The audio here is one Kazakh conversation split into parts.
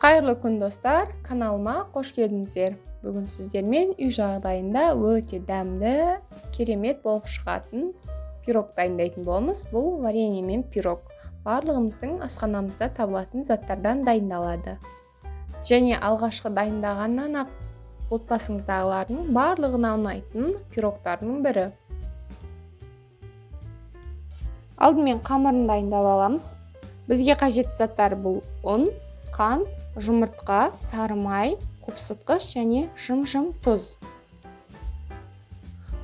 Қайырлы күн, достар! Каналыма қош келдіңіздер. Бүгін сіздермен үй жағдайында өте дәмді, керемет болып шығатын пирог дайындайтын боламыз. Бұл варенье мен пирог барлығымыздың асханамызда табылатын заттардан дайындалады. Және алғашқы дайындағаннан ақ отбасыңыздағылардың барлығына ұнайтын пирогтардың бірі. Алдымен қамырын дайындап аламыз. Бізге қажетті заттар бұл ұн, қант, жұмыртқа, сары май, қопсытқыш және жым-жым тұз.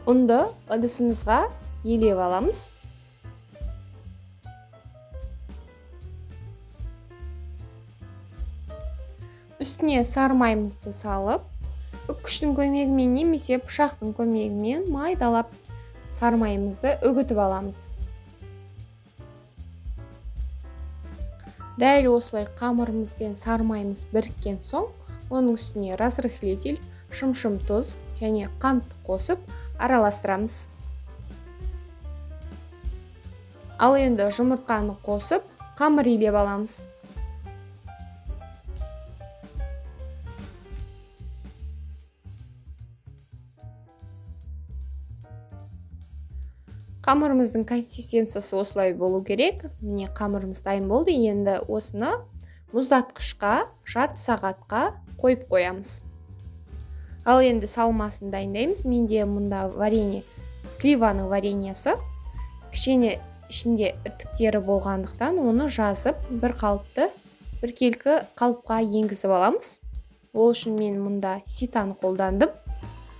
Ұнды ыдысымызға елеп аламыз. Үстіне сары майымызды салып, үккіштің көмегімен немесе пышақтың көмегімен майдалап сары майымызды үгітіп аламыз. Дәл осылай қамырымыз бен сары майымыз біріккен соң, оның үстіне разрыхлитель, шым-шым тұз және қант қосып араластырамыз. Ал енді жұмыртқаны қосып, қамыр илеп аламыз. Қамырымыздың консистенциясы осылай болу керек. Міне, қамырымыз дайын болды. Енді осыны мұздатқышқа жарты сағатқа қойып қоямыз. Ал енді салмасын дайындаймыз. Менде мұнда варенье, сливаның вареньесі. Кішкене ішінде іртіктері болғандықтан оны жазып, бір қалыпты, біркелкі қалыпқа енгізіп аламыз. Ол үшін мен мұнда ситаны қолдандым.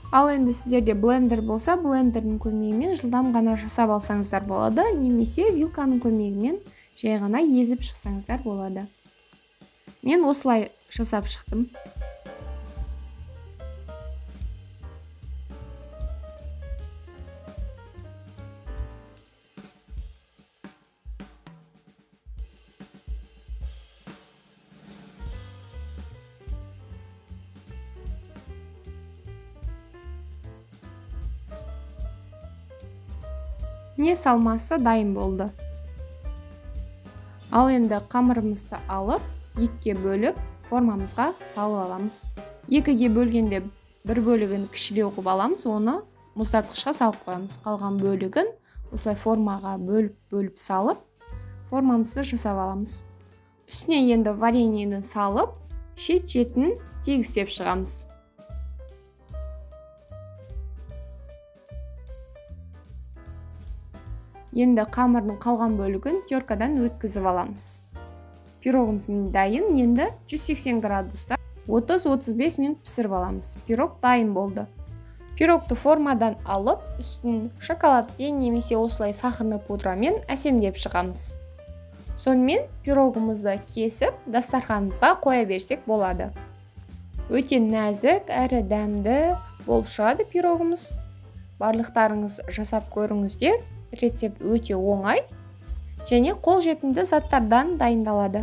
Ал енді сіздерде блендер болса, блендердің көмегімен жылдам ғана жасап алсаңыздар болады, немесе вилканың көмегімен жай ғана езіп шықсаңыздар болады. Мен осылай жасап шықтым. Міне, салмасы дайын болды. Ал енді қамырымызды алып, екіге бөліп, формамызға салып аламыз. Екіге бөлгенде бір бөлігін кішілеу қылып аламыз, оны мұздатқышқа салып қоямыз. Қалған бөлігін осылай формаға бөліп-бөліп салып, формамызды жасап аламыз. Үстіне енді вареньені салып, шет-шетін тегістеп шығамыз. Енді қамырдың қалған бөлігін теркадан өткізіп аламыз. Пирогымыз дайын. Енді 180 градуста 30-35 минут пісіріп аламыз. Пирог дайын болды. Пирогты формадан алып, үстін шоколадпен немесе осылай сахарный пудрамен әсемдеп шығамыз. Сонымен пирогымызды кесіп, дастарханымызға қоя берсек болады. Өте нәзік әрі дәмді болып шығады пирогымыз. Барлықтарыңыз жасап көріңіздер. Рецепт өте оңай және қолжетімді заттардан дайындалады.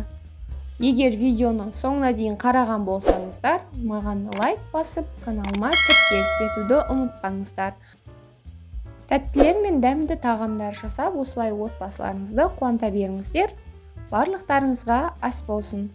Егер видеоны соңына дейін қараған болсаңыздар, маған лайк басып, каналыма тіркеліп кетуді ұмытпаңыздар. Тәттілер мен дәмді тағамдар жасап, осылай отбасыларыңызды қуанта беріңіздер. Барлықтарыңызға ас болсын.